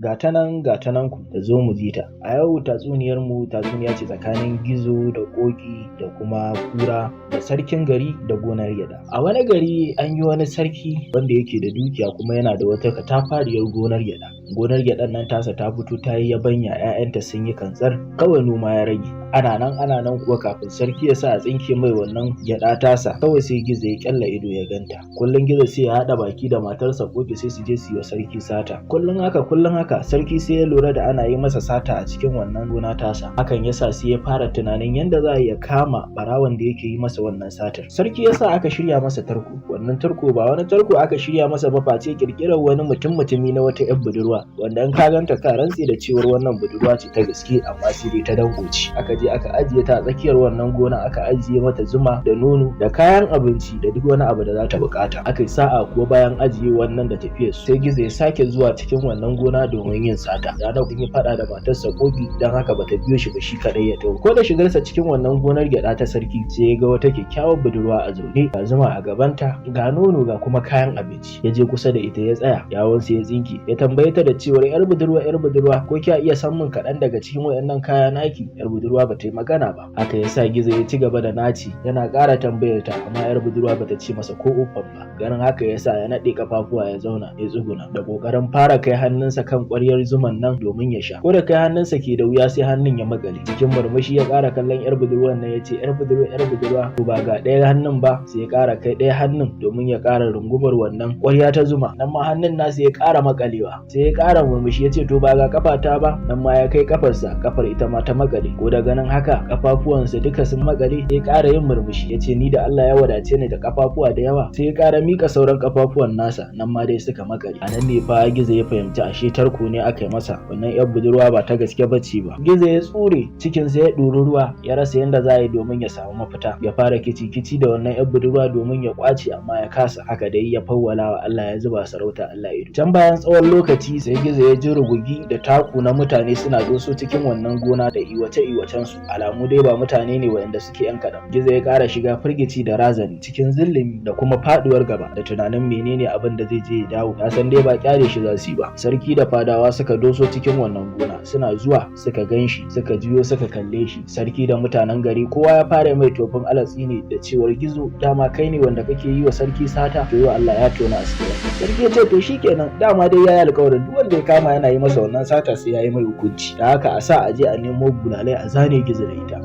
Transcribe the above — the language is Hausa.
Ga ta nan ga ta nan ku ta zo mu ji ta. A yau tatsuniyar mu tatsuniya ce tsakanin Gizo da Ƙoƙi da kuma Kura da sarkin gari da gonar gyaɗa. A wani gari an yi wani sarki wanda yake da dukiya kuma yana da wata katafariyar gonar gyaɗa. Gonar gyaɗan nan tasa ta fito ta yi yabanya, 'ya'yanta sun yi kantsar, kawai noma ya rage. Ana nan ana nan kuwa kafin sarki ya sa a tsinke mai wannan gyaɗa tasa, kawai sai Gizo ya ƙyalla ido ya ganta. Kullum Gizo sai ya haɗa baki da matarsa Ƙoƙi sai su je su yi wa sarki sata. Kullum haka kullum haka sarki sai ya lura da ana yi masa sata a cikin wannan gona tasa. Hakan ya sa sai ya fara tunanin yadda za a iya kama ɓarawon da yake yi masa wannan satar. Sarki ya sa aka shirya masa tarko. Wannan tarko ba wani tarko aka shirya masa ba face ƙirƙirar wani mutum mutumi na wata 'yar budurwa wanda in ka ganta ka rantse da cewar wannan budurwa ce ta gaske, amma sai dai ta danko ce. Aka je aka ajiye ta a tsakiyar wannan gona, aka ajiye mata zuma da nono da kayan abinci da duk wani abu da za ta buƙata. Aka yi sa'a kuwa bayan ajiye wannan da tafiyar su, sai Gizo ya sake zuwa cikin wannan gona domin yin sata. Ranar kun yi faɗa da matarsa Ƙoƙi, don haka bata biyo shi ba, shi kaɗai ya taho. Ko da shigarsa cikin wannan gonar gyaɗa ta sarki, sai ya ga wata kyakkyawar budurwa a zaune, ga zuma a gabanta, ga nono, ga kuma kayan abinci. Ya je kusa da ita ya tsaya, yawunsa ya tsinke, ya tambaye ta da cewar, "Yar budurwa, yar budurwa, ko kya iya san min kaɗan daga cikin waɗannan kaya naki?" Yar budurwa bata yi magana ba. Haka ya sa Gizo ya ci gaba da naci yana ƙara tambayar ta, amma yar budurwa bata ce masa ko uffan ba. Ganin haka ya sa ya naɗe kafafuwa ya zauna ya tsuguna da ƙoƙarin fara kai hannunsa kan ƙwaryar zuman nan domin ya sha. Ko da kai hannunsa ke da wuya, sai hannun ya makale. Cikin murmushi ya ƙara kallon yar budurwar nan ya ce, "Yar budurwa, yar budurwa, to ba ga ɗaya hannun ba?" Sai ya ƙara kai ɗaya hannun domin ya ƙara rungumar wannan ƙwarya ta zuma, nan ma hannun nasa ya ƙara makalewa. Sai ya ƙara murmushi ya ce, "To ba ga kafata ba?" Nan ma ya kai kafarsa, kafar ita ma ta makale. Ko da ganin haka kafafuwansa duka sun makale, sai ya ƙara yin murmushi ya ce, "Ni da Allah ya wadace ni da kafafuwa da yawa." Sai ya ƙara mika sauran kafafuwan nasa, nan ma dai suka makale. A nan ne fa Gizo ya fahimci ashe tarko ne aka yi masa, wannan yar budurwa ba ta gaske bace ba. Gizo ya tsure cikinsa ya ɗuri ruwa, ya rasa yadda za a yi domin ya samu mafita. Ya fara kici kici da wannan yar budurwa domin ya kwace, amma ya kasa. Haka dai ya fawwala wa Allah, ya zuba sarauta Allah ido. Can bayan tsawon lokaci, sai Gizo ya ji rugugi da taku na mutane suna doso cikin wannan gona da iwace iwacen su, alamu dai ba mutane ne waɗanda suke yan kaɗan. Gizo ya ƙara shiga firgici da razani cikin zillimi da kuma faɗuwar gaba da tunanin menene abin da zai je ya dawo. Ya san dai ba kyale shi za su yi ba. Sarki da fadawa suka doso cikin wannan gona, suna zuwa suka gan shi, suka juyo suka kalle shi. Sarki da mutanen gari kowa ya fara mai tofin alatsi ne da cewar, "Gizo, dama kai ne wanda kake yi wa sarki sata? To yau Allah ya tona asirin." Sarki ya ce to shikenan, dama dai yayi alƙawarin duk wanda ya kama yana yi masa wannan sata sai yayi mai hukunci, da haka a sa a je a nemo bulalai a zane Gizo da ita.